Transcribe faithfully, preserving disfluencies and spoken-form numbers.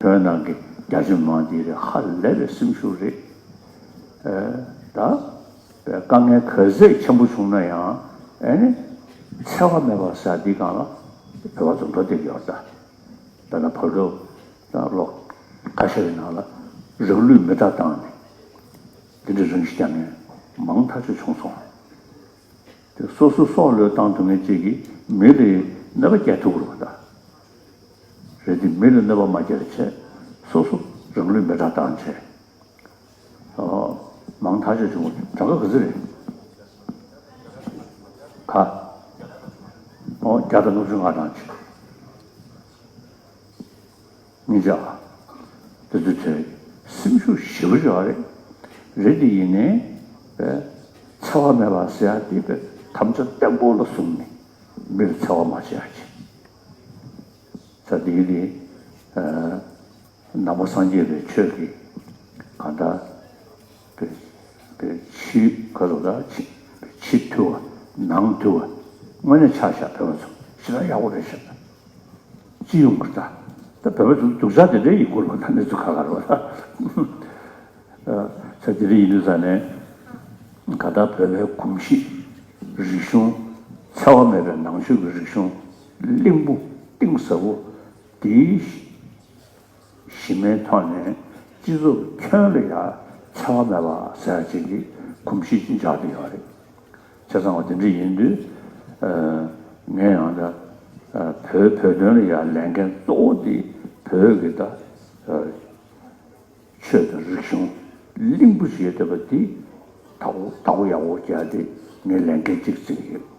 ཁྱོད་ནང་གི་རྒྱ་ཆེ་མང་དེ་རེད། ཧ་ལས་པའི་སེམས་ཤུགས་རེད། ཨེ། ད་དཀའ་ངལ་ག་ཚད་ཆེན་པོ་བྱུང་ན་ཡང་ཨེ་ནི་འཚེ་བ་མེད་པ་ཟེར་འདི་སྒང་ལ་བོད་པ་ཚོ་འགྲོ་བསྡད་ཡོད་ད། ད་ལྟ་བར་དུ་ད་ལོ་ཁ་ཤས་ཀྱི་ནང་ལ་རང་ལུས་མེ་སྟག་བཏང་ནས་འདི་འདྲའི་རང་ཤི་རྒྱག་མཁན་མང་ཐག་ཆོད་བྱུང་སོང་། དེ་སོ་སོ་སྲོག་བློས་བཏང་ཐུབ་མཁན་གཅིག་གིས་མི་ལ་གནོད་པ་སྐྱེལ་ཐུབ་ཀྱི་རེད་པ། ད་རེད་དེ་མི་ལ་གནོད་པ་མ་སྐྱེལ་བའི་ཆེད་སོ་སོ་རང་ལུས་མེ་སྟག་བཏང་བྱས། ཨོ། མང་ཐག་ཆོད་བྱུང་བ་གྲངས་ཀ་ག་ཚོད་རེད། ག་ཨོ་བརྒྱ་དང་ལྔ་བཅུ་ང་གྲངས་ཆེ། ཉིན་ཞག་དེ་ཚོ་བྱས་སེམས་ཤུགས་ཞེ་པོ་ཅིག་རེད། རེད་དེ་ཡིན་ནའི་པས་འཚེ་བ་མེད་པ་ཟེར་ཡ་དེ་པས་དམ་བཅའ་བརྟན་པོ་ལ་བཟུང་ནས་མི་ལ་འཚེ་བ་མ་བྱེད་ཡ་ཅིག་ས་དེ་གི་དེ་ནང་པ་སངས་རྒྱས་པའི་ཆོས་ཀྱི་གང་ལྟར་པས་པས་ཕྱི་ག་ལོ་ད་ཕྱི་ཕྱི་ཐུལ་བ་ནང་ཐུལ་བ་དངོས་གནས་ཆ་བཞག་བོད་པ་ཚོ་ཞེ་དྲག་ཡག་པོ་རེད་ཤག་སྤྱི་ཡོངས་ཀྱི་ད་ད་བོད་པ་ཚོ་སྡུག་ཅག་དེ་འདྲའི་ཡིན་དགོས་རེད་པ། ད་གནས་ཚུལ་ཁ་ཁ་རེད་པ། ད་ས་དེ་འདྲ་ཡིན་དུས་ཙང་ནས་ག་ད་བོད་པའི་གོམས་གཤིས་རིག་གཞུང་འཚེ་བ་མེད་པའི་ནང་ཆོས་ཀྱི་རིག་གཞུང་གླིང་བུ་གཏིང་ཟབ་པོ་དེའི་གཞི་མའི་ཐོག་ནས་སྤྱི་ཚོགས་ཁྱོན་ལ་ཡ་འཚེ་བ་མེད་པ་ཟེར་ཡ་ཅིག་གི་གོམས་གཤིས་ཅིག་འཇགས་བསྡད་ཡོད་རེད། བྱས་ཙང་བ་དེ་འདྲ་ཡིན་དུས་ངས་ཡང་ད་བོད་བོད་དོན་ལ་ཡ་ལས་འགན་གཙོ་བོ་དེ་བོད་ཀྱི་ད་ཆོས་དང་རིག་གཞུང་གླིང་བུ་ཞིག་ཡོད་བསྡད་པ་དེ་བདག་པོ་བདག་པོ་ཡག་པོ་རྒྱག་དེ་ངའི་ལས་འགན་གཅིག་བརྩིས་ཡོད།